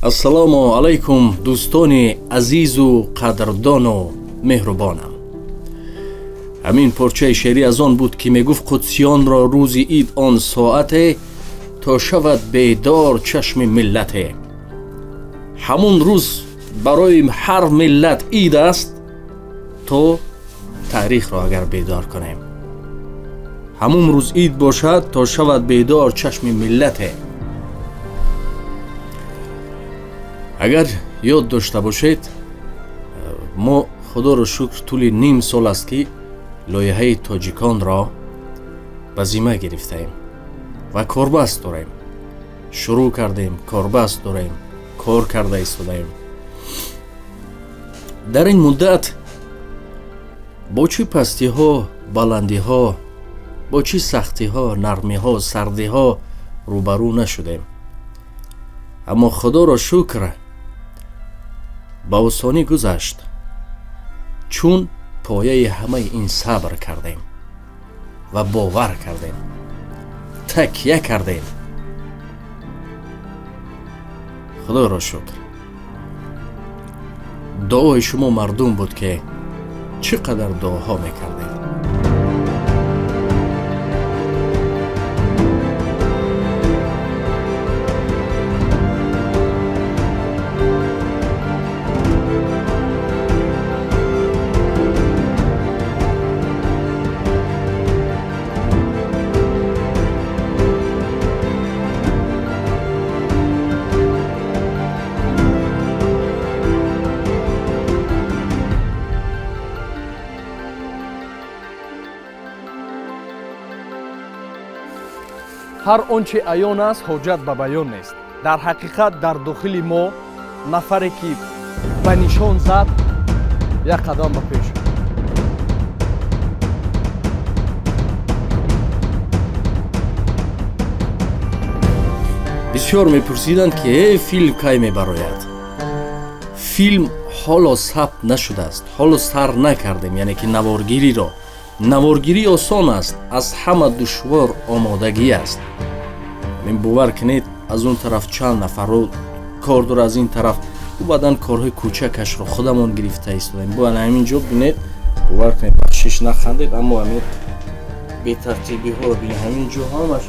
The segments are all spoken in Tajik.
Ассалому алайкум, дӯстони азизу қадрдону меҳрубонам. Ҳамин порчаи шеърӣ аз он буд, ки мегуфт: қудсиёнро рӯзи ид он соате, то шавад бедор чашми миллате. Ҳамун рӯз барои ҳар миллат ид аст, то таърихро агар бедор кунем. Ҳамун рӯз ид бошад, то шавад бедор чашми миллате. Агар ёд дошта бошед, мо, худоро шукр, тӯли ним сол аст, ки лоиҳаи тоҷиконро ба зимма гирифтаем ва корбаст дорем. Шурӯъ кардем, корбаст дорем, кор карда истодаем. Дар ин муддат бо чӣ пастиҳо, баландиҳо, бо чӣ сахтиҳо, нармиҳо, сардиҳо рӯбарӯ нашудем, аммо, худоро шукр, ба осонӣ гузашт, чун пояи ҳамаи ин сабр кардем ва бовар кардем, такя кардем. Худоро шукр, дуои шумо мардум буд, ки чӣ қадар дуоҳо мекардед. Ҳар он чи аён аст, ҳоҷат ба баён нест. Дар ҳақиқат, дар дохили мо нафаре, ки ба нишон зад, як қадам ба пеш. Бисёр мепурсиданд, ки э, филм кай мебарояд? Филм ҳоло сабт нашудааст, ҳоло сар накардем, яъне ки наворгириро. Наворгирӣ осон аст, аз ҳама душвор омодагӣ аст. Ин бовар кунед, аз он тараф чанд нафарро кор дора, аз ин тараф баъдан корҳои кӯчакашро худамон гирифта истодаем. Бояд ҳамин ҷо бинед, бовар кунед, бахшиш, нахандед, аммо ҳамин бетартибиҳоро бинед. Ҳамин ҷо ҳамаш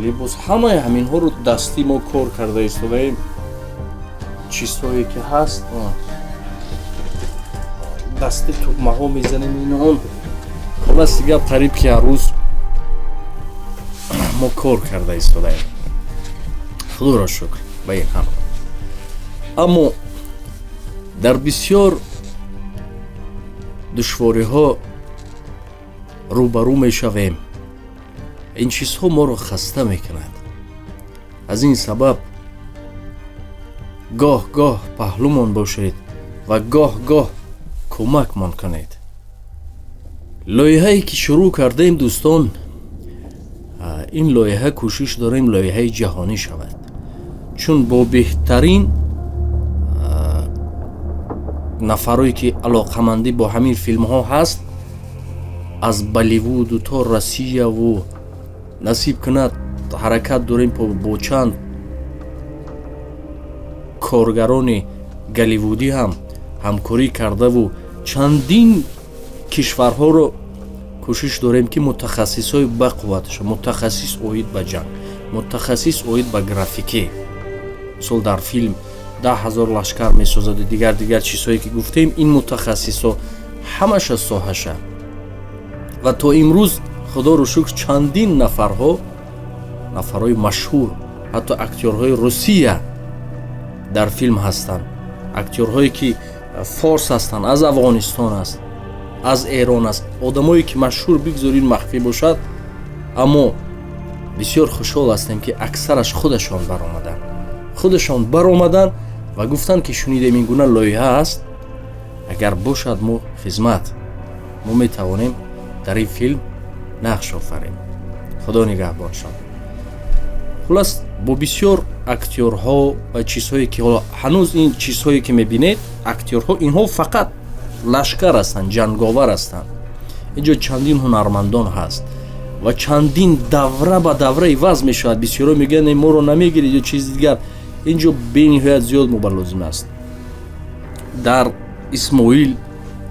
либос, ҳамаи ҳаминҳоро дастӣ мо кор карда истодаем. Чизҳое ки ҳаст, дасти тугмаҳо мезанем, ин он. Хулоси гап, қариб ки ҳар рӯз мо кор карда истодаем, худоро шукр ба ин ҳам. Аммо дар бисёр душвориҳо рӯбарӯ мешавем. Ин чизҳо моро хаста мекунад. Аз ин сабаб гоҳ гоҳ паҳлумон бошед ва гоҳ гоҳ кӯмакмон кунед. Лоиҳае ки шурӯъ кардем, дӯстон, ин лоиҳа, кӯшиш дорем, лоиҳаи ҷаҳонӣ шавад, чун бо беҳтарин нафарое ки алоқамандӣ бо ҳамин филмҳо ҳаст, аз Болливуду то Россияву, насиб кунад, ҳаракат дорем бо чанд коргарони голливудӣ ҳам ҳамкорӣ кардаву чандин кишварҳоро кӯшиш дорем, ки мутахассисҳои бақувваташа, мутахассис оид ба ҷанг, мутахассис оид ба графикӣ, мисол, дар филм 10 000 лашкар месозаду дигар дигар чизҳое ки гуфтем, ин мутахассисҳо ҳамаша соҳаша. Ва то имрӯз, худоро шукр, чандин нафарҳо, нафарҳои машҳур, ҳатто актёрҳои Русия дар филм ҳастанд, актёрҳое ки форс ҳастанд, аз Афғонистон аст, аз Эрон аст, одамое ки машҳур, бигзорин махфӣ бошад, аммо бисёр хушҳол ҳастем, ки аксараш худашон баромаданд, худашон баромаданд ва гуфтанд, ки шунидем, ин гуна лоиҳа аст, агар бошад, мо хизмат, мо метавонем дар ин филм нақш офарем. Худо нигаҳбоншон. Хулас, бо бисёр актёрҳо ва чизҳое ки ҳоло ҳанӯз ин чизҳое ки мебинед, актёрҳо инҳо фақат лашкар ҳастанд, ҷанговар ҳастанд. Инҷо чандин ҳунармандон ҳаст ва чандин давра ба давра иваз мешавад. Бисёро мегӯянд, моро намегиред ё чизи дигар. Инҷо бениҳоят зиёд мубаллозим аст. Дар Исмоил,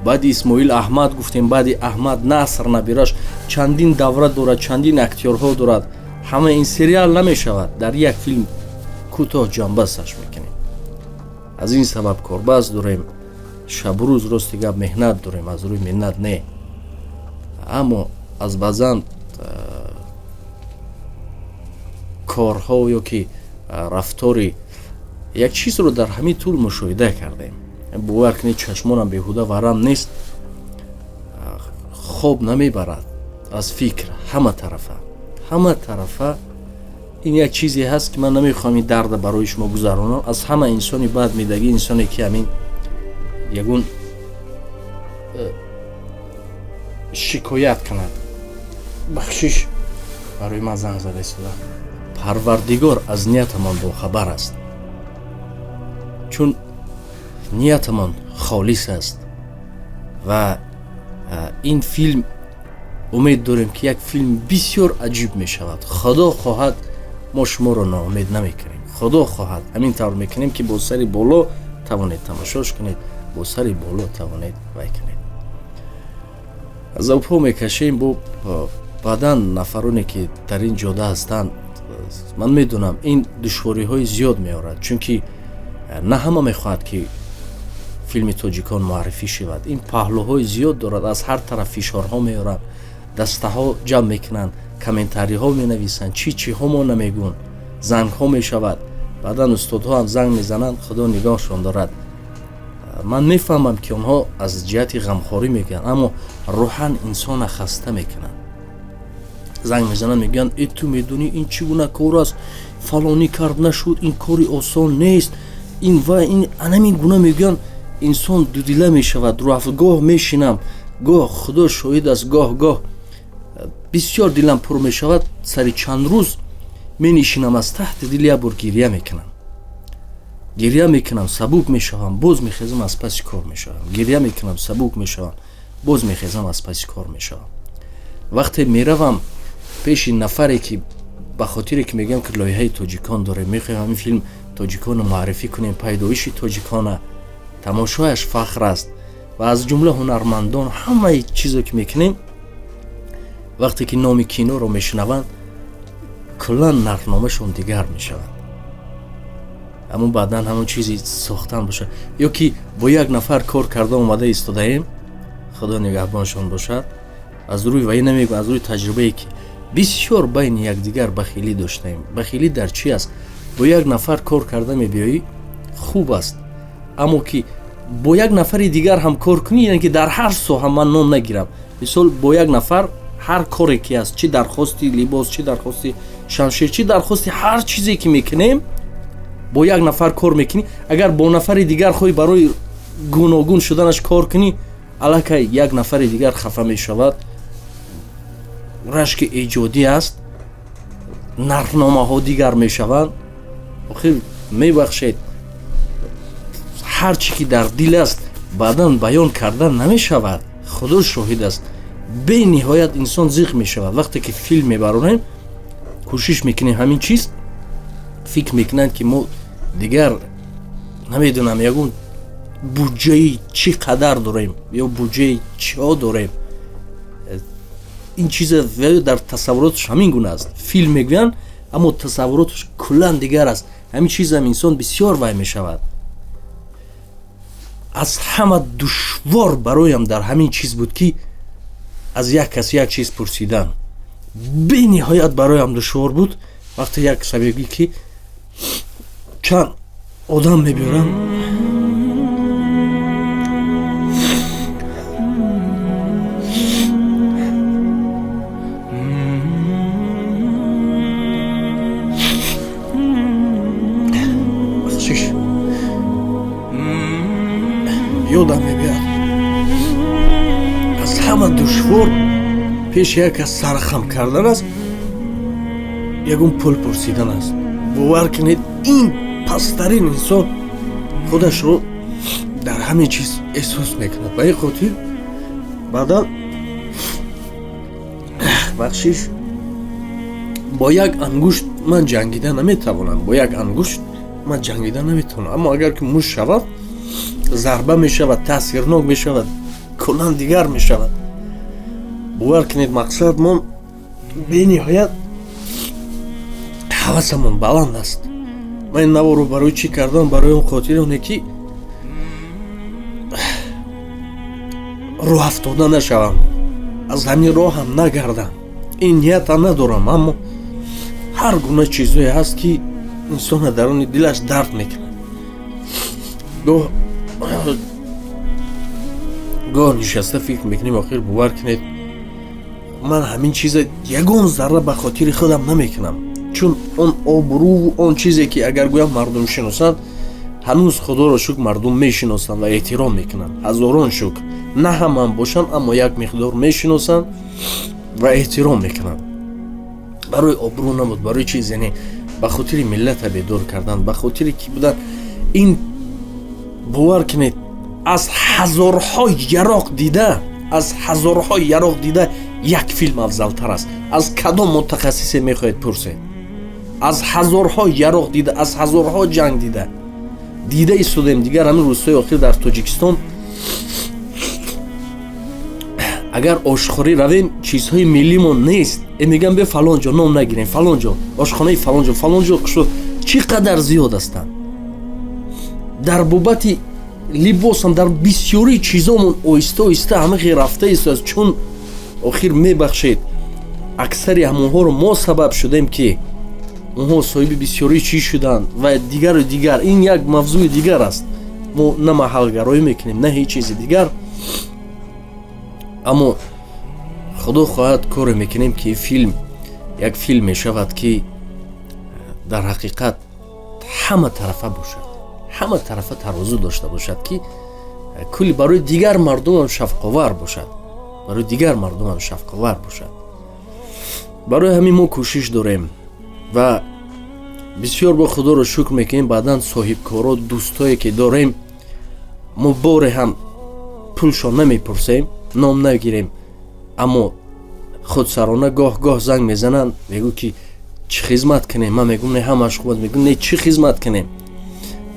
баъди Исмоил Аҳмад гуфтем, баъди Аҳмад Наср набираш чандин давра дорад, чандин актёрҳо дорад. Ҳама ин сериал намешавад, дар як филм кӯтоҳ ҷанбасташ мекунем. Аз ин сабаб корбаст дорем, шабрӯз рости гап меҳнат дорем, аз рӯи миннат не, аммо аз баъзан корҳо ё ки рафтори як чизро дар ҳамин тӯл мушоҳида кардем. Бовар кунед, чашмонам беҳуда варам нест, хоб намебарад аз фикр ҳама тарафа, ҳама тарафа. Ин як чизе ҳаст, ки ман намехоҳам ин дарда барои шумо гузаронам. Аз ҳама инсони бад медагӣ инсоне ки ҳамин ягон шикоят кунад. Бахшиш, барои ман занг зада истода. Парвардигор аз ниятамон бохабар аст, чун ниятамон холис аст. Ва ин филм умед дорем, ки як филм бисёр аҷиб мешавад. Худо хоҳад, мо шуморо ноумед намекунем. Худо хоҳад, ҳамин тавр мекунем, ки бо сари боло тавонед тамошош кунед, бо сари боло тавонед вай кунед. Азобҳо мекашем бо баъдан нафароне ки дар ин ҷода ҳастанд. Ман медонам, ин душвориҳои зиёд меорад, чунки на ҳама мехоҳад, ки филми тоҷикон муаррифӣ шавад. Ин паҳлӯҳои зиёд дорад, аз ҳар тараф фишорҳо меорад, дастаҳо ҷамъ мекунанд, комментариҳо менависанд, чӣ чиҳо мо намегӯн, зангҳо мешавад. Баъдан устодҳо ҳам занг мезананд, худо нигоҳшон дорад. Ман мефаҳмам, ки онҳо аз ҷиҳати ғамхорӣ мегӯянд, аммо рӯҳан инсона хаста мекунанд. Занг мезананд, мегӯянд: э, ту медонӣ ин чӣ гуна кор аст, фалонӣ кард нашуд, ин кори осон нест, ин ва ин анамин гуна мегӯянд. Инсон дудила мешавад. Рафт гоҳ мешинам, гоҳ, худо шоҳид аст, гоҳ гоҳ бисёр дилам пур мешавад. Сари чанд рӯз менишинам, аз таҳти дил як бор гирья мекунам, гирья мекунам, сабук мешавам, боз мехезам, аз паси кор мешавам. Гирья мекунам, сабук мешавам, боз мехезам, аз паси кор мешавам. Вақте меравам пеши нафаре, ки ба хотире ки мегӯям, ки лоиҳаи тоҷикон дорем, мехоҳем ҳамин филм тоҷиконро муаррифӣ кунем, пайдоиши тоҷикона, тамошояш фахр аст ва аз ҷумла ҳунармандон, ҳамаи чизе ки мекунем, вақте ки номи киноро мешунаванд, куллан нархномашон дигар мешавад. Ҳамун баъдан ҳамон чизи сохтан бошад ё ки бо як нафар кор карда омада истодаем, худо нигаҳбоншон бошад. Аз рӯи вай намегӯ, аз рӯи таҷрибае ки бисёр байни якдигар бахилӣ доштаем. Бахилӣ дар чи аст? Бо як нафар кор карда мебиёӣ, хуб аст, аммо ки бо як нафари дигар ҳам кор кунӣ, яъне ки дар ҳар соҳа, ман ном нагирам, мисол, бо як нафар ҳар коре ки аст, чӣ дархости либос, чӣ дархости шамшер, чӣ дархости ҳар чизе ки мекунем, бо як нафар кор мекунӣ, агар бо нафари дигар хоҳӣ барои гуногун шуданаш кор кунӣ, аллакай як нафари дигар хафа мешавад. Рашки эҷодӣ аст, нархномаҳо дигар мешаванд. Охир, мебахшед, ҳар чӣ ки дар дил аст, баъдан баён кардан намешавад. Худо шоҳид аст, бениҳоят инсон зиқ мешавад. Вақте ки филм мебаронем, кӯшиш мекунем ҳамин чиз, фикр мекунанд, ки мо дигар намедонам ягон буҷаи чӣ қадар дорем ё буҷаи чиҳо дорем. Ин чиза дар тасаввуроташ ҳамин гуна аст. Филм мегӯянд, аммо тасаввуроташ куллан дигар аст. Ҳамин чизам инсон бисёр вай мешавад. Аз ҳама душвор бароям дар ҳамин чиз буд, ки аз як кас як чиз пурсидан бениҳоят бароям душвор буд. Вақте як сабабӣ ки чанд одам мебиёрам. Бахшиш, ёдам мебиёд, аз ҳама душвор пеши як кас сархам кардан аст, ягон пул пурсидан аст. Бовар кунед, ин пасттарин инсон худашро дар ҳамин чиз эҳсос мекунад. Ба ин хотир баъдан, бахшиш, бо як ангушт ман ҷангида наметавонам, бо як ангушт Ман ҷангида наметавонам, аммо агар ки муш шавад, зарба мешавад, таъсирнок мешавад, куллан дигар мешавад. Бовар кунед, мақсадмон бениҳоят ҳавасамон баланд аст. Ман ин наворо барои чӣ кардам? Барои он хотире оне ки рӯҳафтода нашавам, аз ҳамин роҳам нагардам. Ин нията надорам, аммо ҳар гуна чизое ҳаст, ки инсона даруни дилаш дард мекунад. Гоҳ нишаста фикр мекунем, охир бовар кунед, ман ҳамин чиза ягон зарра ба хотири худам намекунам, чун он обрӯву он чизе ки агар гӯям мардум шиносанд, ҳанӯз худоро шукр мардум мешиносанд ва эҳтиром мекунанд. Ҳазорон шукр, на ҳамаам бошанд, аммо як миқдор мешиносанд ва эҳтиром мекунанд. Барои обрӯ набуд, барои чиз, яъне ба хотири миллата бедор кардан, ба хотири ки будан. Ин бовар кунед, аз ҳазорҳо яроқ дида, аз ҳазорҳо яроқ дида як филм афзалтар аст. Аз кадом мутахассисе мехоҳед пурсед? Аз ҳазорҳо яроқ дида, аз ҳазорҳо ҷанг дида, дида истодем. Дигар ҳамин рӯзҳои охир дар Тоҷикистон агар ошхӯрӣ равем, чизҳои миллимон нест. Мегӯям бе фалон ҷо ном нагирем, фалон ҷо ошхонаи фалон ҷо, фалон ҷо қушо чӣ қадар зиёд ҳастанд. Дар бобати либосам, дар бисёри чизомон оҳиста оҳиста ҳама хел рафта истодааст. Чун охир мебахшед, аксари ҳамонҳоро мо сабаб шудем, ки онҳо соҳиби бисёри чиз шуданд ва дигару дигар. Ин як мавзӯи дигар аст. Мо на маҳалгароӣ мекунем, на ҳеҷ чизи дигар, аммо худо хоҳад коре мекунем, ки филм як филм мешавад, ки дар ҳақиқат ҳама тарафа бошад, ҳама тарафа тарозу дошта бошад, ки кулли барои дигар мардумам шафқовар бошад, барои дигар мардумам шафқовар бошад. Барои ҳамин мо кӯшиш дорем ва бисёр бо худоро шукр мекунем. Баъдан соҳибкоро, дӯстое ки дорем, мо боре ҳам пулшон намепурсем, ном нагирем, аммо худсарона гоҳ-гоҳ занг мезананд, мегӯ ки чӣ хизмат кунем? Ман мегӯм не, ҳамаш хуб аст. Мегӯм не, чӣ хизмат кунем?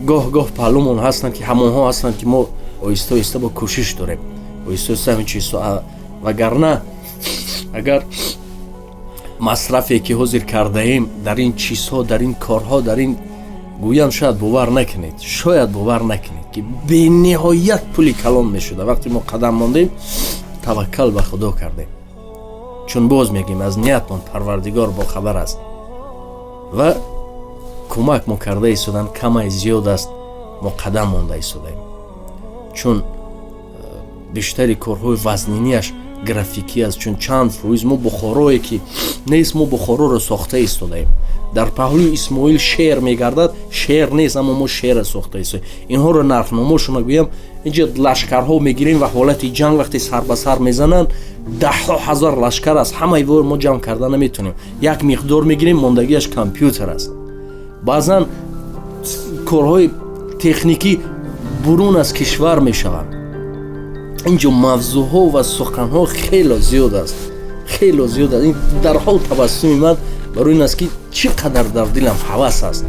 Гоҳ-гоҳ паҳлумон ҳастанд, ки ҳамонҳо ҳастанд, ки мо оҳиста оҳиста бо кӯшиш дорем, оҳиста оҳиста ҳамин чизҳо. Вагарна агар масрафе ки ҳозир кардаем дар ин чизҳо, дар ин корҳо, дар ин гӯям, шояд бовар накунед, шояд бовар накунед, ки бениҳоят пули калон мешуда. Вақте мо қадам мондем, таваккал ба худо кардем, чун боз мегӯем, аз ниятмон парвардигор бохабар аст ва кӯмак мо карда истодан камай зиёд аст. Мо қадам монда истодаем, чун бештари корҳои вазнинияш графикӣ аст, чун чанд фоиз мо Бухорое ки нест, мо Бухороро сохта истодаем. Дар паҳлӯи Исмоил шеър мегардад, шеър нест, аммо мо шеъра сохта истодаем. Инҳоро нархномошона гӯям, инҷа лашкарҳо мегирем ва ҳолати ҷанг вақте сар ба сар мезананд, даҳҳо ҳазор лашкар аст, ҳамаи вор мо ҷамъ карда наметавонем. Як миқдор мегирем, мондагиаш компютер аст. Баъзан корҳои техникӣ бурун аз кишвар мешаванд. Инҷо мавзӯъҳо ва суханҳо хело зиёд аст, хело зиёд аст. Ин дарҳол табассуми ман барои ин аст, ки чӣ қадар дар дилам ҳавас аст.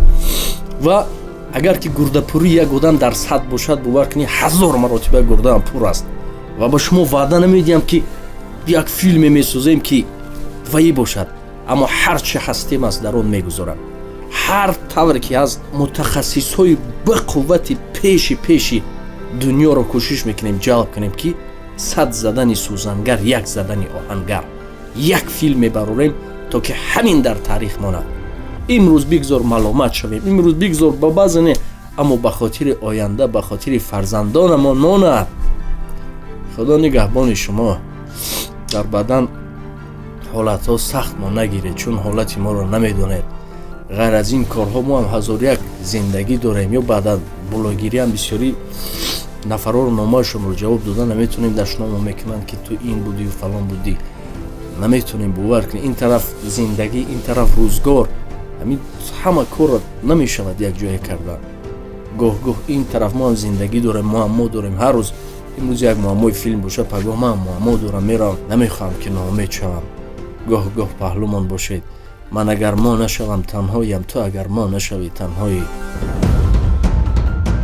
Ва агар ки гурдапурии як одам дар сад бошад, бовар кунед, 1000 маротиба гурдаам пур аст. Ва ба шумо ваъда намедиҳам, ки як филме месозем, ки ваи бошад, аммо ҳар чи ҳастем аст дар он мегузорам. Ҳар тавре ки ҳаст, мутахассисҳои ба қуввати пеши пеши дунёро кӯшиш мекунем ҷалб кунем, ки 100 задани сӯзангар, як задани оҳангар, як филм мебарорем, то ки ҳамин дар таърих монад. Имрӯз бигзор маломат шавем, имрӯз бигзор ба баъзе не, аммо ба хотири оянда, ба хотири фарзандонамон монад. Худо нигаҳбони шумо. Дар бадан ҳолатҳо сахт мо нагиред, чун ҳолати моро намедонед. Ғайр аз ин корҳо мо ҳам ҳазор як зиндагӣ дорем, ё баъдан блогерӣ ҳам бисёри нафарҳоро номаашонро ҷавоб дода наметавонем, дашномо мекунанд, ки ту ин будӣ фалон будӣ. Наметавонем, бовар кунед, ин тараф зиндагӣ, ин тараф рӯзгор, ҳамин ҳама корро намешавад якҷоя кардан. Гоҳ-гоҳ ин тараф мо ҳам зиндагӣ дорем, муаммо дорем. Ҳар рӯз, имрӯз як муаммои филм бошад, пагоҳ ман муаммо дорам, меравам, намехоҳам ки ноумед шавам. Гоҳ-гоҳ паҳлумон бошед. Ман агар мо нашавам танҳоям, ту агар мо нашавӣ танҳоӣ.